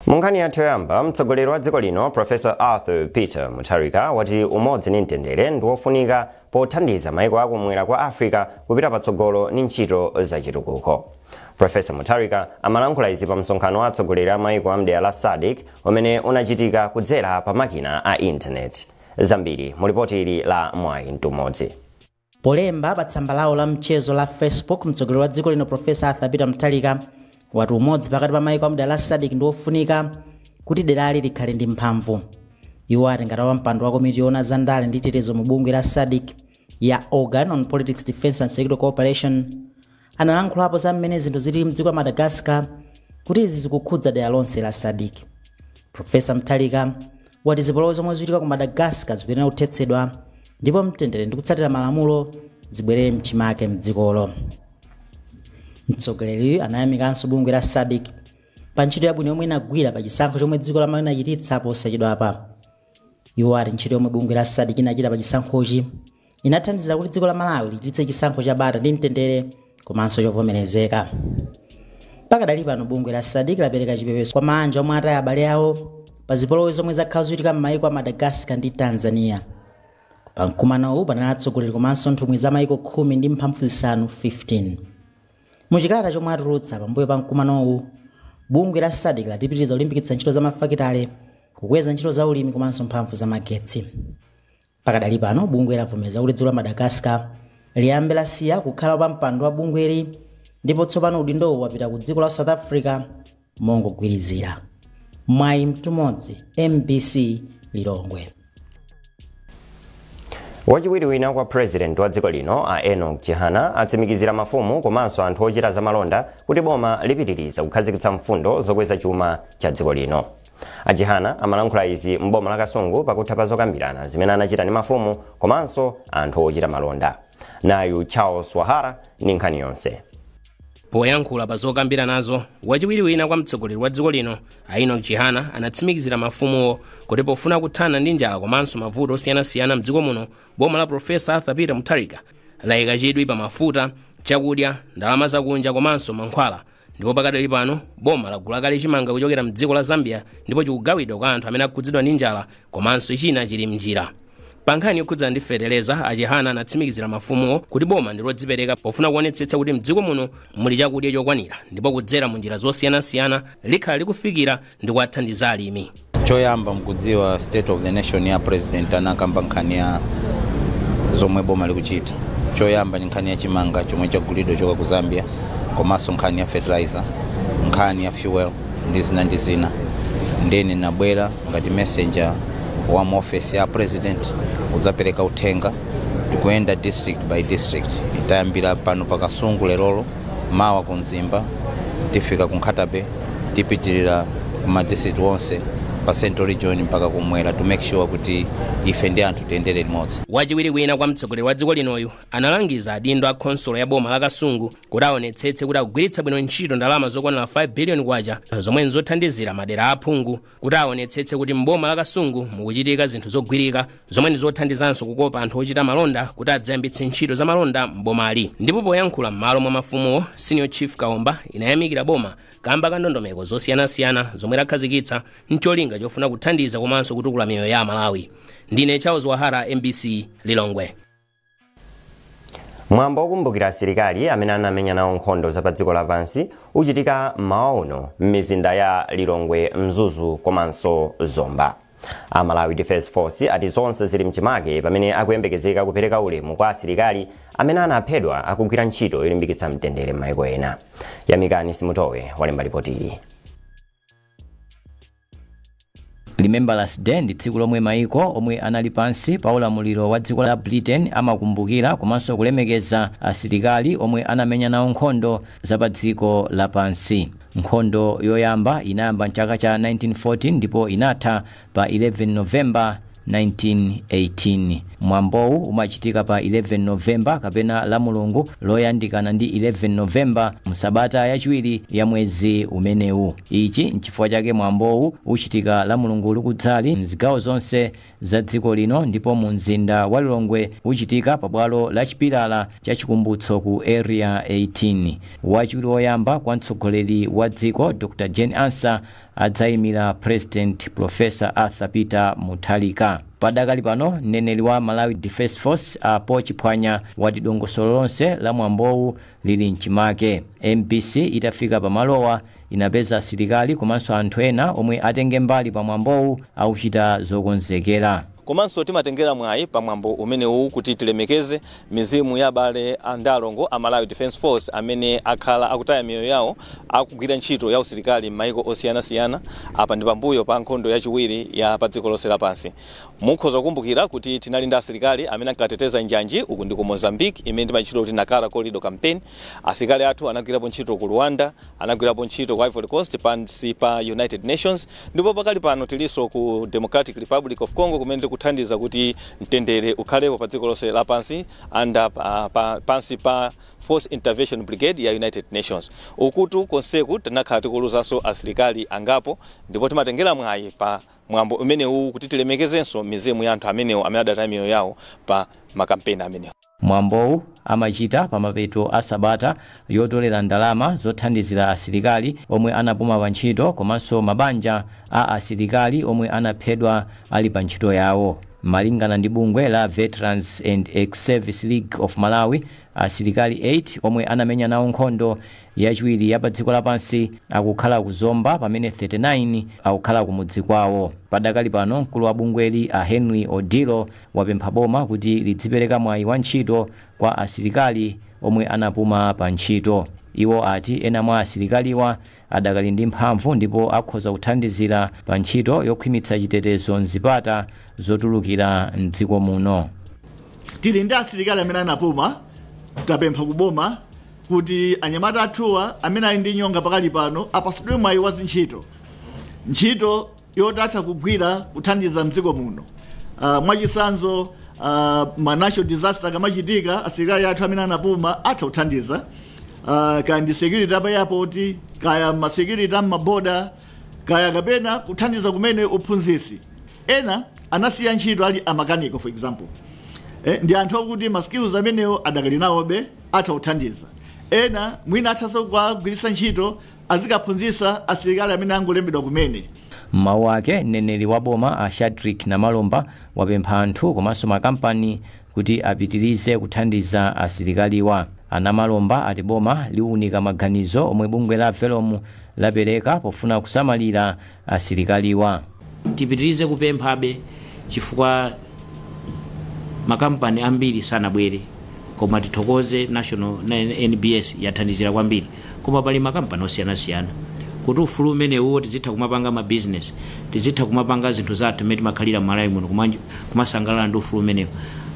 Munkhani yathu yoyamba, mtsogoleri wa dziko lino Professor Arthur Peter Mutharika wati umodzi ndi mtendere ndi wofunika pothandiza maiko akumwera kwa Africa kupita patsogolo ndi ntchito zachitukuko. Professor Mutharika amalankhula izi pa msonkhano wa atsogoleri a maiko a mdera la SADC umene unachitika kudzera pa makina a intaneti. Zambiri mu ripoti ili la Mwayi Mtumodzi. Polemba pa tsamba lawo la mchezo la Facebook, mtsogoleri wa dziko lino Professor Arthur Peter Mutharika wati umodzi pakati pa maiko a mdera la SADC ndi wofunika kuti derali likhale ndi mphamvu. Iwo ati ngati wapampando wa komiti yoona za ndale ndi chitetezo mu bungwe la SADC ya Organ on Politics, Defense and Security Cooperation, analankhulapo za mmene zinthu zilili mdziko la Madagascar kuti izi zikukhudza dera lonse la SADC. Professor Mutharika wati zipolowe zomwe zikuchitika ku Madagascar zikuyenera kuthetsedwa ndipo mtendere ndi kutsatira malamulo zibwerere mchimake mdzikolo. Mtsogoleriyu anayamikanso bungwe la SADC pa ntchito yabwino yomwe inagwira pa chisankho chomwe dziko la Malawi linachititsa posachedwapa. Iwo ati ntchito yomwe bungwe la SADC inachita pa chisankhochi inathandizira kuti dziko la Malawi lichititse chisankho cha bata ndi mtendere komanso chovomerezeka. Pakadali pano bungwe la SADC lapereka chipepeso kwa maanja omwe ataya abale awo pa zipolowe zomwe zakhala zikuchitika m'mayiko a Madagascar ndi Tanzania. Pa mkumanowu panali atsogoleri komanso nthumwi za mayiko 15 15. Muchikalata chomwe atulutsa pambuyo pa mkumanowu, bungwe la SADC latipitiriza kulimbikitsa ntchito za mafakitale, kukweza ntchito za ulimi komanso mphamvu za magetsi. Pakadali pano bungwe lavomereza kuti dziko la Madagascar liyambe lasiya kukhala pa mpando wa bungweli ndipo tsopano udindowu wapita ku dziko la South Africa mongogwirizira. Mwayi Mtumodzi, MBC, Lilongwe. Wachiwiri wina kwa president wa dziko lino a Enoch Chihana atsimikizira mafumu komanso anthu ochita zamalonda kuti boma lipitiriza kukhazikitsa mfundo zokweza chuma cha dziko lino. A Chihana amalankhula izi m'boma la Kasungu pakutha pa zokambirana zimene anachita ndi mafumu komanso anthu ochita malonda. Nayu Charles Wahara ndi nkhani yonse. Poyankhula pa zokambiranazo, wachiwiri wina kwa mtsogoleri wa dziko lino a Enoch Chihana anatsimikizira mafumuwo kuti pofuna kuthana ndi njala komanso mavuto osiyanasiyana mdziko muno, boma la Professor Arthur Peter Mutharika layika chidwi pa mafuta, chakudya, ndalama zakunja komanso mankhwala. Ndipo pakadali pano boma lagula kale chimanga kuchokera mdziko la Zambia ndipo chikugawidwa kwa anthu amene akhudzidwa ndi njala komanso china chili mnjira. Pa nkhani yokhudzana ndi feteleza, a Chihana anatsimikizira mafumuwo kuti boma ndi lodzipereka pofuna kuonetsetsa kuti mdziko muno muli chakudya chokwanira ndipo kudzera mu njira zosiyanasiyana likhala likufikira ndi kuwathandiza alimi. Choyamba, mkudziwa State of the Nation ya President anakamba nkhani ya zomwe boma likuchita. Choyamba ni nkhani ya chimanga chomwe chagulidwa choka ku Zambia, komanso nkhani ya fertilizer, nkhani ya fuel ndi zina ndi zina. Ndeni nabwera ngati messenger wa mu office ya President udzapereka uthenga. Tikuyenda district by district, itayambira pano pa Kasungu lerolo, mawa ku Mzimba, tifika ku Nkhata Bay, tipitirira kuma district wonse pa Central Region mpaka kumwera, to make sure kuti ife ndi anthu tiyendere limodzi. Wachiwiri wina kwa mtsogoleri wa dziko linoyu analangiza adindo a khonsolo ya boma la Kasungu kuti aonetsetse kuti akugwiritsa bwino ntchito ndalama zokwanira 5 billion kwacha zomwe nzothandizira madera aphungu, kuti aonetsetse kuti mboma la Kasungu mukuchitika zinthu zogwirika zomwe ndi zothandizanso kukopa anthu ochita malonda kuti adzayambitse ntchito za malonda mbomali. Ndipo poyankhula m'malo mwa mafumuwo, Senior Chief Kaomba inayamikira boma kamba ka ndondomeko zosiyanasiyana zomwe lakhazikitsa mcholinga chofuna kuthandiza komanso kutukula miyoyo ya Malawi. Ndine Charles Wahara, MBC, Lilongwe. Mwambo wokumbukira asilikali amene anamenya nawo nkhondo za pa dziko lapansi uchitika mmawa uno m'mizinda ya Lilongwe, Mzuzu komanso Zomba. A Malawi Defence Force ati zonse zili mchimake pamene akuyembekezeka kupereka ulemu kwa asilikali amene anaphedwa akugwira ntchito yolimbikitsa mtendere m'mayiko ena. Yamikani Simutowe walemba ripoti ili. Remembrance Day ndi tsiku lomwe maiko omwe anali pansi pa ulamuliro wa dziko la Britain amakumbukira komanso kulemekeza asilikali omwe anamenya nawo nkhondo za pa dziko lapansi. Nkhondo yoyamba inayamba mchaka cha 1914 ndipo inatha pa 11 November 1918. Mwambowu umachitika pa 11 Novemba kapena la Mulungu loyandikana ndi 11 Novemba msabata yachiwiri ya mwezi umenewu. Ichi nchifukwa chake mwambowu uchitika la Mulungu likudzali mzigawo zonse za dziko lino, ndipo mu mzinda wa Lilongwe uchitika pabwalo la chipilala cha chikumbutso ku Area 18. Wachiwiri woyamba kwa mtsogoleri wa dziko Dr. Jane Ansah adzayimira President Professor Arthur Peter Mutharika. Padakali pano mneneri wa Malawi Defence Force apo Chiphwanya wati dongosolo lonse la mwambowu lili mchimake. MBC itafika pamalowa inapeza asilikali komanso anthu ena omwe atenge mbali pa mwambowu akuchita zokonzekera. Komanso timatengera mwayi pa mwambo umenewu kuti tilemekeze mizimu ya abale ndi alongo a Malawi Defence Force amene akhala akutaya miyoyo yawo akugwira ntchito ya usilikali m'mayiko osiyanasiyana apa ndi pambuyo pa nkhondo yachiwiri ya pa dziko lonse lapansi. Mukhoza kukumbukira kuti tinali ndi asilikali amene ankateteza njanji uku ndi ku Mozambique imene timachitira kuti Nakara Corridor Campaign. Asilikali athu anagwirapo ntchito ku Rwanda, anagwirapo ntchito ku Ivory Coast pansi pa United Nations, ndipo pakali pano tilinso ku Democratic Republic of Congo kumene tikuthandiza kuti mtendere ukhalepo pa dziko lonse lapansi under pansi pa Force Intervention Brigade ya United Nations. Ukutu konseku tinakhala tikuluzanso asilikali angapo, ndipo timatengera mwayi pa mwambo umenewu kuti tilemekezenso mizimu ya anthu amenewo amene adataya miyoyo yawo pa makampeni amenewo. Mwambowu amachita pamapeto a sabata yotolera ndalama zothandizira asilikali omwe anapuma pa ntchito komanso mabanja a asilikali omwe anaphedwa ali pa ntchito yawo. Malingana ndi bungwe la Veterans and Ex-Service League of Malawi, asilikali 8 omwe anamenya nawo nkhondo yachiwiri ya pa dziko lapansi akukhala ku Zomba pamene 39 akukhala kumudzi kwawo. Padakali pano mkulu wa bungweli a Henry Odilo wapempha boma kuti lidzipereka mwayi wa ntchito kwa asilikali omwe anapuma pa ntchito. Iwo ati ena mwa asilikaliwa adakali ndi mphamvu ndipo akhoza kuthandizira pa ntchito yokhwimitsa chitetezo mzipata zotulukira mdziko muno. Tili ndi asilikali amene anapuma, tapempha kuboma kuti anyamata athuwa amene ali ndi nyonga pakali pano apasidwe mwayi wa zintchito, ntchito yotatha kugwira kuthandiza mdziko muno. Mwachisanzo ma natural disaster akamachitika, asilikali athu amene anapuma atha kuthandiza, kaya ndi security apa airport, kaya ma security ammaboda, kaya kapena kuthandiza kumene uphunzisi. Ena anasiya ntchito ali amakaniko, for example, ndi anthu akuti ma skills amenewo adakali nawobe, atha kuthandiza. Ena mwina athanso kuwagwiritsa ntchito azikaphunzitsa asilikali amene angolembedwa kumene. Mmawu ake mneneri wa boma a Shadrick Namalomba wapempha anthu komanso makampani kuti apitirize kuthandiza asilikaliwa. Anamalomba ati boma liwunika maganizo omwe bungwe la Velomu lapereka pofuna kusamalira asilikaliwa. Tipitirize kupemphabe chifukwa makampani ambiri sanabwere, koma tithokoze National NBS yathandizira kwambiri, koma pali makampani osiyanasiyana kuti ufulu umenewu tizitha kumapanga ma business, tizitha kumapanga zinthu zathu mmene timakhalira m'Malawi muno, kumasangalala ndi ufulu umenewu.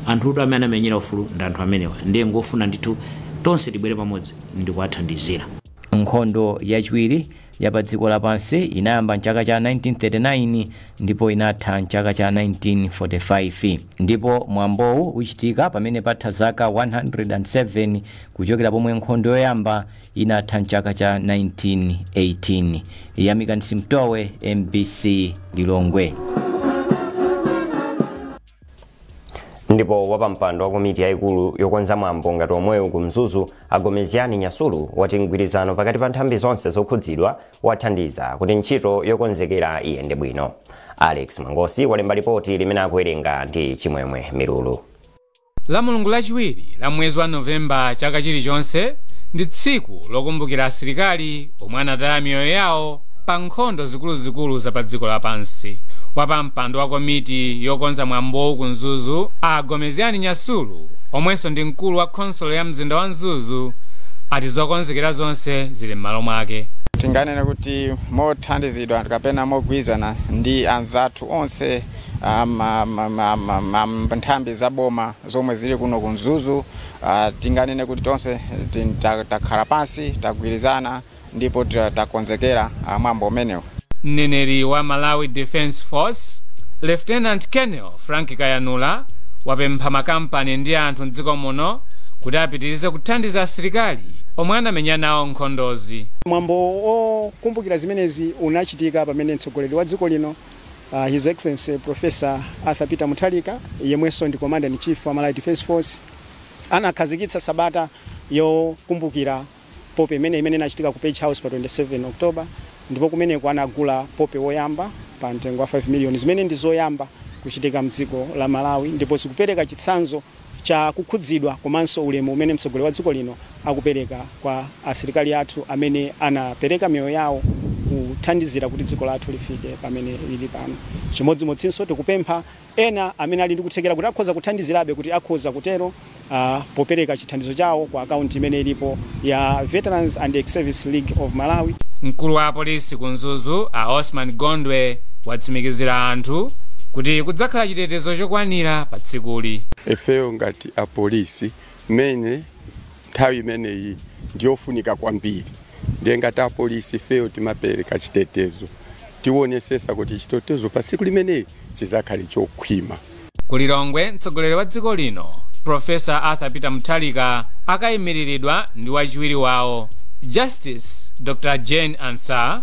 Anthutu amene anamenyera ufulu ndi anthu amenewa, ndiye ngofuna ndithu tonse tibwere pamodzi ndikuwathandizira. Nkhondo yachiwiri ya pa dziko lapansi inayamba mchaka cha 1939 ndipo inatha mchaka cha 1945, ndipo mwambowu uchitika pamene patha zaka 107 kuchokera pomwe nkhondo yoyamba inatha mchaka cha 1918. Yamika Msimtowe, MBC Lilongwe. Ndipo wapampando wa komiti yayikulu yokonza mwambo ngati omwewu ku Mzuzu Agomeziani Nyasulu wati mgwirizano pakati pa nthambi zonse zokhudzidwa wathandiza kuti ntchito yokonzekera iyende bwino. Alex Mangosi walemba ripoti limene akuwerenga ndi Chimwemwe Mirulu. La Mulungu lachiwiri la mwezi wa Novemba chaka chilichonse ndi tsiku lokumbukira asilikali omwe anataya miyoyo yawo pa nkhondo zikuluzikulu za pa dziko lapansi. Wapampando wa komiti yokonza mwambowu ku Mzuzu Agomeziani Nyasulu omwenso ndi mkulu wa khonsolo ya mzinda wa Mzuzu ati zokonzekera zonse zili m'malo mwake. Tinganene kuti mothandizidwa kapena mogwirizana ndi anzathu onse nthambi za boma zomwe zili kuno ku Mzuzu, tinganene kuti tonse takhala pansi, tagwirizana ndipo takonzekera mwambo umenewu. Mneneri wa Malawi Defence Force Lieutenant Colonel Frank Kayanula wapempha makampani ndi anthu mdziko muno kuti apitirize kuthandiza asilikali omwe anamenya nawo nkhondozi. Mwambo okumbukira zimenezi unachitika pamene mtsogoleri wa dziko lino, His Excellency Professor Arthur Peter Mutharika, yemwenso ndi Commander in Chief wa Malawi Defence Force, anakhazikitsa sabata yokumbukira pope imene inachitika ku Page House pa 27 October, ndipo kumeneko anagula pope woyamba pa mtengo wa 5 million, zimene ndi zoyamba kuchitika mdziko la Malawi, ndipo zikupereka chitsanzo cha kukhudzidwa komanso ulemu umene mtsogoleri wa dziko lino akupereka kwa asilikali athu amene anapereka miyoyo yawo kuthandizira kuti dziko lathu lifike pamene lili pano. Chimodzimodzinso tikupempha ena amene ali ndi kuthekera kuti akhoza kuthandizirabe kuti akhoza kutero popereka chithandizo chawo ku akaunti imene ilipo ya Veterans and Ex-Service League of Malawi. Mkulu wa apolisi ku Mzuzu, a Osman Gondwe, watsimikizira anthu kuti kudzakhala chitetezo chokwanira pa tsikuli. Ifeyo ngati apolisi, mene nthawi imeneyi ndiyofunika kwambiri, ndiye ngati apolisi ifeyo timapereka chitetezo, tionesesa kuti chitetezo pa tsiku limeneyi chizakhale chokhwima. Kulilongwe, mtsogoleri wa dziko lino Professor Arthur Peter Mutharika akayimiriridwa ndi wachiwiri wawo Justice Dr Jane Ansah.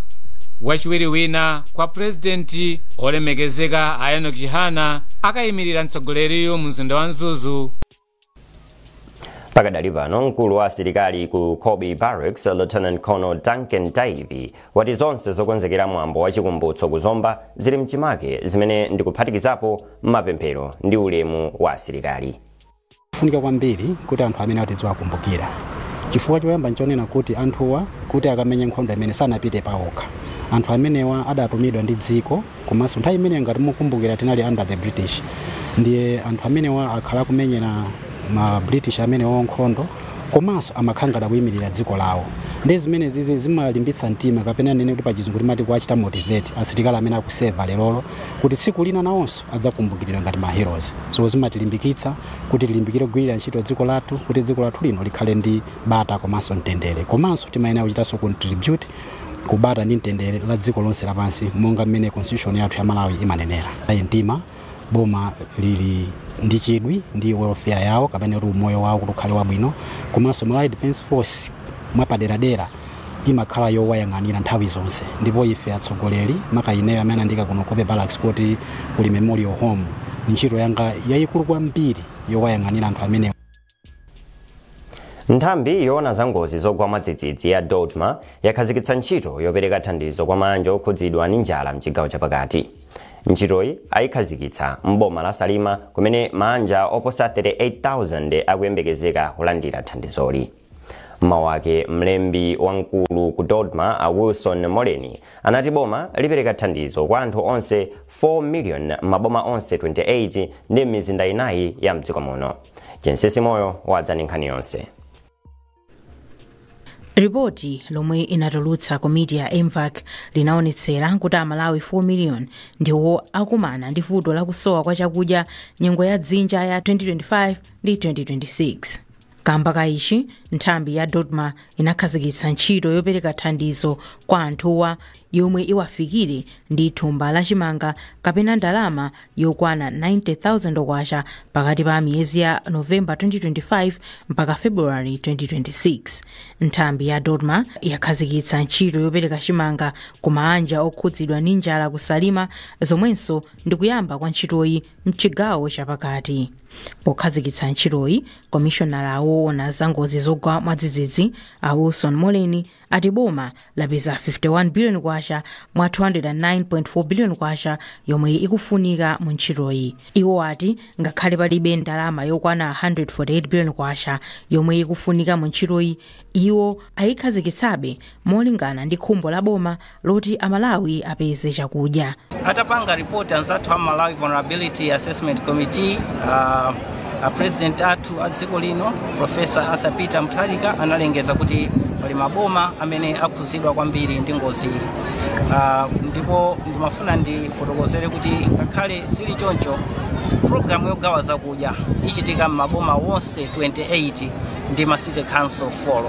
Wachiwiri wina kwa purezidenti olemekezeka a Enoch Chihana akayimirira mtsogoleriyu mu mzinda wa Mzuzu. Pakadali pano, mkulu wa asilikali ku Cobbe Barracks, Lieutenant Colonel Duncan Davy, wati zonse zokonzekera mwambo wa chikumbutso kuzomba zili mchimake, zimene ndikuphatikizapo mapemphero ndi ulemu wa asilikali. Funika kwambiri kuti anthu amene atidziwakumbukira, chifukwa choyamba nchonena kuti anthuwa kuti akamenye nkhondo imene sanapite paokha. Anthu amenewa adatumidwa ndi dziko, komanso nthawi imeneyo, ngati mukumbukira, tinali under the British. Ndiye anthu amenewa akhala akumenyera ma British amenewo nkhondo, komanso amakhala ngati akuyimirira dziko lawo. Ndi zimene zizi zimalimbitsa mtima, kapena nene kuti pachizungu timati kuachita motivate asilikali amene akuseva lerolo kuti tsiku lina nawonso adzakumbukiridwa ngati ma heroes. So zimatilimbikitsa kuti tilimbikire kugwirira ntchito dziko lathu, kuti dziko lathu lino likhale ndi bata komanso mtendere. Komanso timayenera kuchitanso contribute kubata ndi mtendere la dziko lonse lapansi, monga mmene constitution yathu ya Malawi imanenera. Mtima boma lili ndi chidwi ndi welfare yawo, kapena kuti umoyo wawo kuti ukhale wabwino. Komanso Malawi Defence Force mwapaderadera imakhala yowayang'anira nthawi zonse. Ndipo ife atsogoleri, maka ineyo amene andika kuno Cobbe Barracks kuti kuli memorial home, ntchito yanga yayikulu kwambiri yowayang'anira anthu amene. Nthambi yoona za ngozi zogwa mwadzidzidzi ya DoDMA yakhazikitsa ntchito yopereka thandizo kwa mabanja okhudzidwa ndi njala mchigawo chapakati. Ntchitoyi ayikhazikitsa m'boma la Salima, kumene mabanja oposa 38,000 akuyembekezeka kulandira thandizoli. Mmawu ake, mlembi wamkulu ku DoDMA a Wilson Moleni anati boma lipereka thandizo kwa anthu onse 4 million maboma onse 28 ndi mizinda inayi ya mdziko muno. Chinsisi Moyo wadza ndi nkhani yonse. Ripoti lomwe inatulutsa komiti ya MVAC linaonetsera kuti Amalawi 4 million ndiwo akumana ndi vuto lakusowa kwa chakudya nyengo ya dzinja ya 2025 ndi 2026. Kamba ka ichi, nthambi ya DoDMA inakhazikitsa ntchito yopereka thandizo kwa anthuwa yomwe iwafikire ndi thumba lachimanga kapena ndalama yokwana 90,000 kwacha pakati pa miyezi ya Novemba 2025 mpaka February 2026. Nthambi ya DoDMA yakhazikitsa ntchito yopereka chimanga ku maanja okhudzidwa ndi njala kusalima, zomwenso ndikuyamba kwa ntchitoyi mchigawo chapakati. Pokhazikitsa ntchitoyi, komishonala woona za ngozi zogwa mwadzidzidzi a Wilson Moleni ati boma lapeza 51 billion kwacha mwa 209.4 billion kwacha yomwe ikufunika mu ntchitoyi. Iwo ati ngakhale palibe ndalama yokwana 148 billion kwacha yomwe ikufunika mu ntchitoyi, iwo ayikhazikitsabe molingana ndi khumbo la boma loti Amalawi apeze chakudya. Atapanga ripoti anzathu a Malawi Vulnerability Assessment Committee, a president athu a dziko lino Professor Arthur Peter Mutharika analengeza kuti pali maboma amene akhuzidwa kwambiri ndi ngozi. Ndipo ndimafuna ndifotokozere kuti ngakhale zili choncho, programu yogawa zakudya ichitika m'maboma wonse 28 ndi ma city council 4.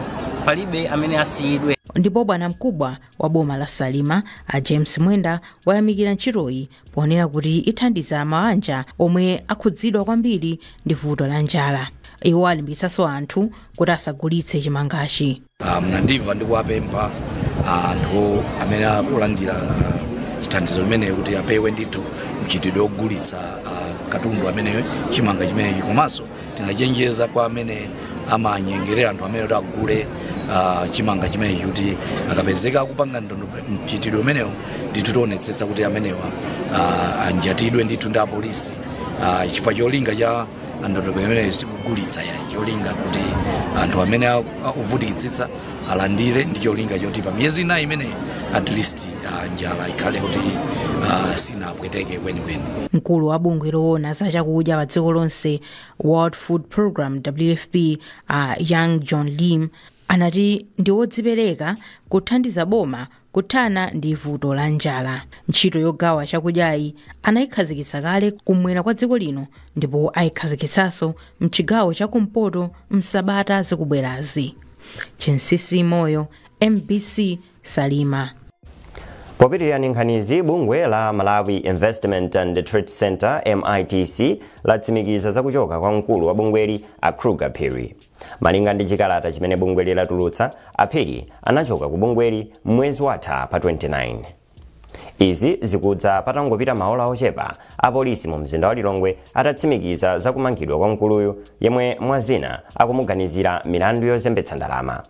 Palibe amene asiyidwe. Ndipo bwanamkubwa wa boma la Salima a James Mwenda wayamikira ntchitoyi ponena kuti ithandiza mabanja omwe akhudzidwa kwambiri ndi vuto la njala. Iwo alimbikitsanso anthu kuti asagulitse chimangachi. Mnandimva ndikuwapempha anthu amene akulandira chithandizo chimeneyo kuti apewe ndithu mchitidwe wogulitsa katundu ameneyo, chimanga chimenechi. Komanso tinachenjeza kwa amene amanyengerera anthu amene kuti agule chimanga chimenechi kuti akapezeka akupanga mchitidwe umenewo, ndithu tionetsetsa kuti amenewa anjatidwe ndithu ndi apolisi, chifukwa cholinga cha ndondomeko imeneyo sikugulitsa yayi, cholinga kuti anthu amene akuvutikitsitsa alandire, ndi cholinga choti pa miyezi 4 imeneyi at least njala ikhale kuti sinapweteke kwenikweni. Mkulu wa bungwe loona za chakudya pa dziko lonse, World Food Program, WFP, Yang John Lim anati ndi wodzipereka kuthandiza boma kuthana ndi vuto la njala. Ntchito yogawa chakudyayi anayikhazikitsa kale kumwera kwa dziko lino ndipo ayikhazikitsanso mchigawo chakumpoto msabata zikubwerazi. Chinsisi Moyo, MBC, Salima. Popitirira ndi nkhanizi, bungwe la Malawi Investment and Trade Center, MITC, latsimikiza zakuchoka kwa mkulu wa bungweli a Kruger Phiri. Malinga ndi chikalata chimene bungweli latulutsa, aphiri anachoka ku bungweli mwezi watha pa 29. Izi zikudza patangopita maola ochepa apolisi mu mzinda wa Lilongwe atatsimikiza zakumangidwa kwa mkuluyu, yemwe mwazina akumuganizira milandu yozembetsa ndalama.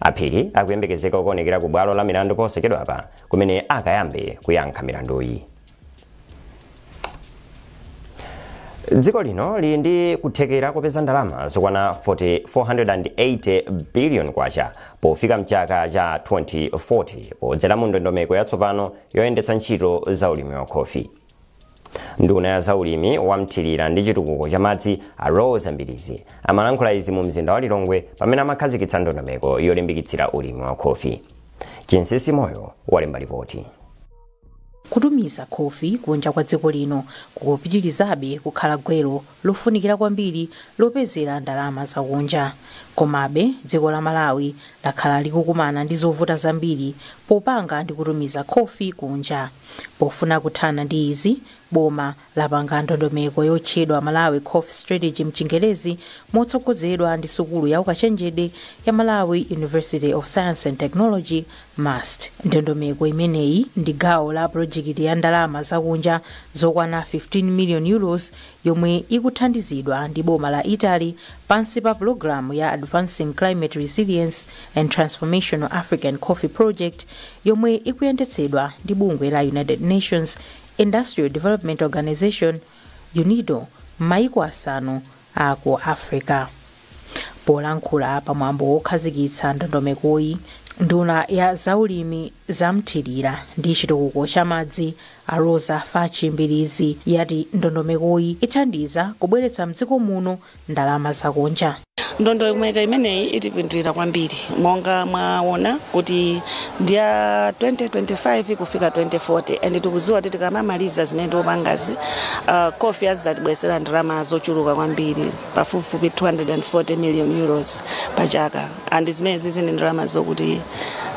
Aphiri akuyembekezeka kuonekera ku bwalo la milandu posachedwapa, kumene akayambe kuyankha milanduyi. Dziko lino lili ndi kuthekera kopeza ndalama zokwana 480 billion kwacha pofika mchaka cha 2040 podzera mu ndondomeko yatsopano yoyendetsa ntchito za ulimi wa khofi. Nduna ya zaulimi wamthirira ndi chitukuko cha madzi a Rose Mbilizi amalankhula izi mu mzinda wa Lilongwe pamene amakhazikitsa ndondomeko yolimbikitsira ulimi wa khofi. Chinsisi Moyo walemba ripoti. Kutumiza khofi kunja kwa dziko lino kukupitirizabe kukhala gwero lofunikira kwambiri lopezera ndalama zakunja. Komabe dziko la Malawi lakhala likukumana ndi zovuta zambiri popanga ndi kutumiza khofi kunja. Pofuna kuthana ndi izi, boma lapanga ndondomeko yotchedwa Malawi Coffee Strategy mchingerezi, motsogozedwa ndi sukulu ya ukachenjede ya Malawi University of Science and Technology, MUST. Ndondomeko imeneyi ndi gawo la projekiti ya ndalama zakunja zokwana 15 million euros yomwe ikuthandizidwa ndi boma la Italy pansi pa pulogalamu ya Advancing Climate Resilience and Transformational African Coffee Project yomwe ikuyendetsedwa ndi bungwe la United Nations Industrial Development Organization, UNIDO, m'mayiko 5 aku Africa. Polankhula pamwambo wokhazikitsa ndondomekoyi, nduna ya zaulimi zamthirira ndi chitukuko cha madzi a Rosa Fachi Mbilizi yati ndondomekoyi ithandiza kubweretsa mdziko muno ndalama zakunja. Ndondomeko imeneyi itipindulira kwambiri, monga mwaona kuti ndiya 2025 kufika 2040, and tikudziwa kuti tikamamaliza zimene tikupangazi, kofi azatibwezera ndalama zochuluka kwambiri, pafupifupi 240 million euros pachaka, and zimenezi ndi ndalama zokuti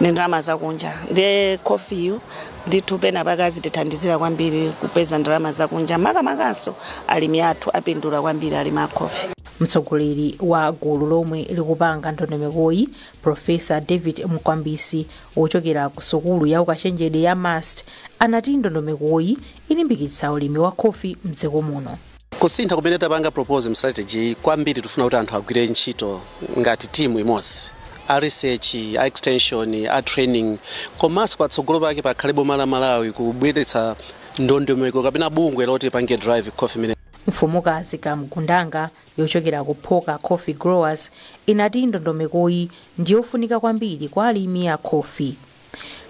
ndi ndalama zakunja. Ndiye kofiyu ndithu pena pakazi tithandizira kwambiri kupeza ndalama zakunja, makamakanso alimi athu apindula kwambiri, alimi a kofi. Mtsogoleri wa gulu lomwe likupanga ndondomekoyi, Profesa David Mkwambisi wochokera ku sukulu ya ukachenjede ya MUST, anati ndondomekoyi ilimbikitsa ulimi wa khofi mdziko muno. Kusintha kumene tapanga propose strategy kwambiri, tifuna kuti anthu agwire ntchito ngati timu imodzi, a research, a extension, a training, komanso patsogolo pake pakhale boma la Malawi kubweretsa ndondomeko kapena bungwe loti pange drive coffee mine. Mfumukazi Kamgundanga yochokera ku Phoka Coffee Growers inati ndondomekoyi ndiyofunika kwambiri kwa alimi a khofi.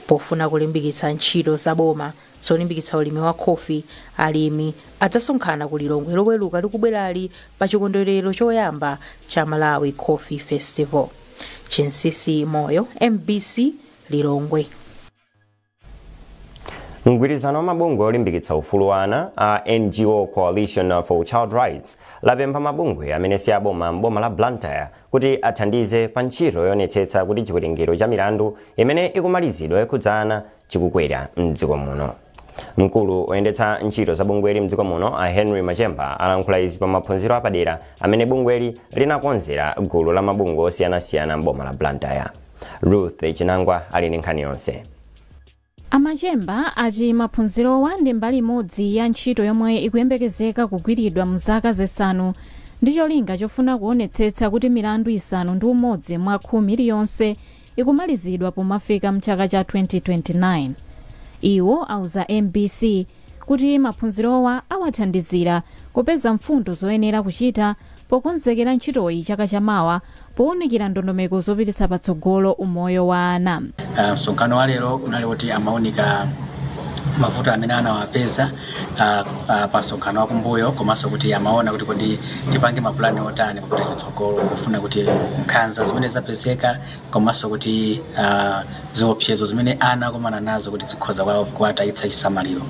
Pofuna kulimbikitsa ntchito za boma zolimbikitsa ulimi wa khofi, alimi adzasonkhana ku Lilongwe loweruka likubwerali pa chikondwerero choyamba cha Malawi Coffee Festival. Chinsisi Moyo, MBC, Lilongwe. Mgwirizano wa mabungwe olimbikitsa ufulu wa ana a NGO Coalition for Child Rights lapempha mabungwe amene si aboma m'boma la Blantyre kuti athandize pa ntchito yoonetsetsa kuti chiwerengero cha milandu imene ikumalizidwa yokhudza ana chikukwera mdziko muno. Mkulu oyendetsa ntchito za bungweli mdziko muno a Henry Machemba alankhula izi pa maphunziro apadera amene bungweli linakonzera gulu la mabungwe osiyanasiyana m'boma la Blantyre. Ruth Chinangwa ali ndi nkhani yonse. Amachemba ati maphunzirowa ndi mbali imodzi ya ntchito yomwe ikuyembekezeka kugwiridwa mzaka 5 ndi cholinga chofuna kuonetsetsa kuti milandu 6 mwa 10 iliyonse ikumalizidwa pomafika mchaka cha 2029. Iwo auza MBC kuti maphunzirowa awathandizira kupeza mfundo zoyenera kuchita pokonzekera ntchitoyi chaka chamawa powunikira ndondomeko zopititsa patsogolo umoyo wa ana. Msonkhano wa lero unali kuti amaunika mavuto amene anawapeza pa msonkhano wakumbuyo, komanso kuti amaona kuti kodi tipange mapulani otani kupita chitsogolo kufuna kuti nkhanza zimene zapezeka komanso kuti ziopsezo zimene ana akumana nazo kuti zikhoza kuwatayitsa chisamaliro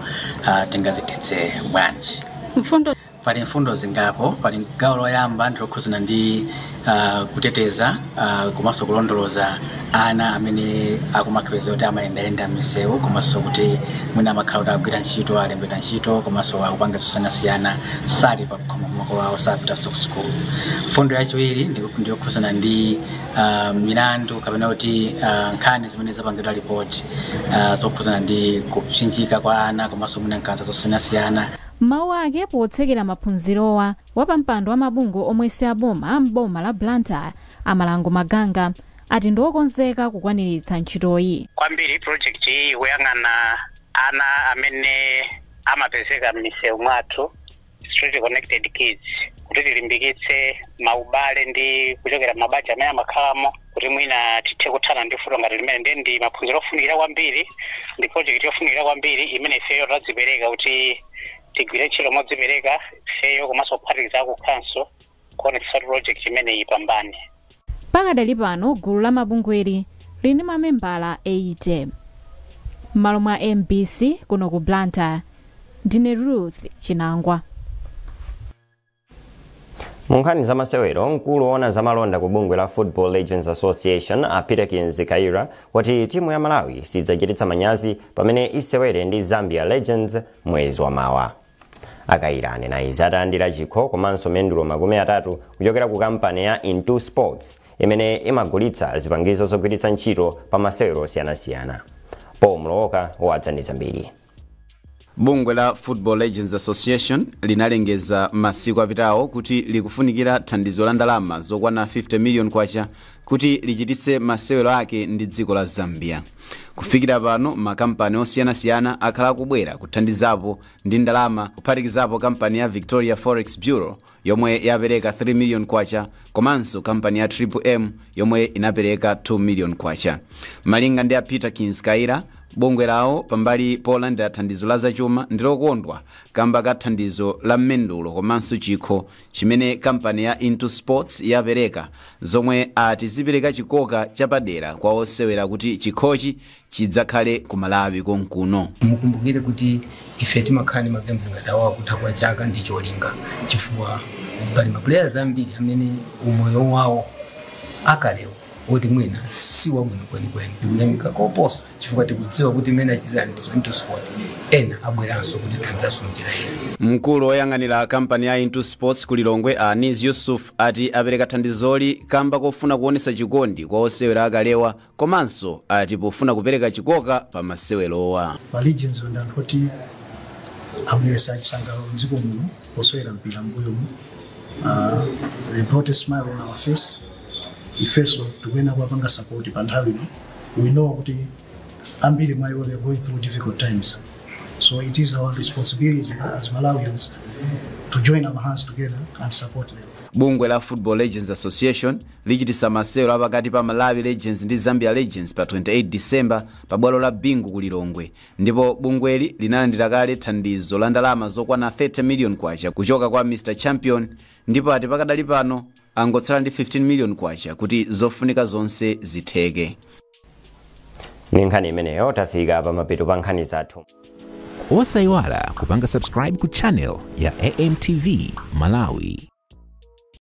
tingazithetse bwanji. Pali mfundo zingapo. Pali gawo loyamba ndilokhuzana ndi kuteteza komanso kulondoloza ana amene akumakhepeza kuti amayendayenda m'misewu, komanso kuti mwina amakhala kuti akugwira ntchito, alembedwa ntchito, komanso akupanga zosiyanasiyana, sali pa khomo makolo awo, sapitanso ku sukulu. Mfundo yachiwiri ndiyokhuzana ndi milandu kapena kuti nkhani zimene zapangidwa ripoti zokhuzana ndi kupsinjika kwa ana komanso mwina nkhanza zosiyanasiyana. Mawu ake potsekera maphunzirowa, wapampando wa mabungwe omwe si aboma m'boma la Blantyre Amalango Maganga ati ndiokonzeka kukwaniritsa ntchitoyi. Kwambiri project iyi ikuyang'ana ana amene amapezeka m'misewu mwathu, street connected kids, kuti tilimbikitse maubale ndi kuchokera mabanja amene amakhalamo kuti mwina tithe kuthana ndi vuto ngati limene. Ndiye ndi maphunziro ofunikira kwambiri, ndi project yofunikira kwambiri imene ifeyo tadzipereka kuti tigwire ntchito modzipereka ifeyo komanso kuphatikiza ku council kuonetsetsa project imene ipambane. Pakadali pano gulu la mabungweli lili mamembala 80. M'malo mwa MBC kuno ku Blantyre, ndine Ruth Chinangwa. Mu nkhani za masewero, mkulu woona zamalonda ku bungwe la Football Legends Association a Peterkins Kaira wati timu ya Malawi sidzachititsa manyazi pamene isewere ndi Zambia Legends mwezi wa mawa. Akaira anena izi atalandira chikho komanso mendulo 30 kuchokera ku kampani ya Into Sports imene imagulitsa zipangizo zogwiritsa ntchito pa masewero osiyanasiyana. Paul Mlowoka wadzaniza mbiri. Bungwe la Football Legends Association linalengeza masiku apitawo kuti likufunikira thandizo la ndalama zokwana 50 million kwacha kuti lichititse masewero ake ndi dziko la Zambia. Kufikira pano makampani osiyanasiyana akhala akubwera kuthandizapo ndi ndalama, kuphatikizapo kampani ya Victoria Forex Bureau yomwe yapereka 3 million kwacha komanso kampani ya Triple M yomwe inapereka 2 million kwacha. Malinga ndi a Peter Kinskaira, bungwe lawo pambali polandira thandizo la zachuma ndilokondwa kamba ka thandizo la mmendulo komanso chikho chimene kampani ya Into Sports yapereka, zomwe ati zipereka chikoka chapadera kwa osewera kuti chikhochi chidzakhale ku Malawi konkuno. Mukumbukire kuti ife timakhala ndi magames ngati awa kutha kwa chaka ndi cholinga, chifukwa pali maplayers ambiri amene umoyo wawo akalewo woti mwina si wabwino kwenikweni. Tikuyamika koposa chifukwa tikudziwa kuti imene achitira Into Sport ena abweranso kuti thandizaso njira ina. Mkulu woyang'anira kampani ya Into Sports ku Lilongwe Anis Yusuf ati apereka thandizoli kamba kofuna kuonesa chikondi kwa osewera akalewa komanso ati pofuna kupereka chikoka pa masewerowa. Ma Legends ndi anthu oti abweretsa chisangalalo mdziko muno posewera mpira m'mbuyomu. They brought a smile on our face. Ifeso tikuyenera kuwapanga support pa nthawi ino. We know kuti ambiri mwa iwo they are going through difficult times, so it is our responsibility as Malawians to join our hands together and support them. Bungwe la Football Legends Association lichitisa masewero apakati pa Malawi Legends ndi Zambia Legends pa 28 December pa bwalo la Bingu ku Lilongwe, ndipo bungweli linalandira kale thandizo la ndalama zokwana 30 million kwacha kuchoka kwa Mr Champion, ndipo ati pakadali pano angotsala ndi 15 million kwacha kuti zofunika zonse zitheke. Ndi nkhani imeneyo tafika pa mapeto pa nkhani zathu. Osayiwala kupanga subscribe ku channel ya AMTV Malawi.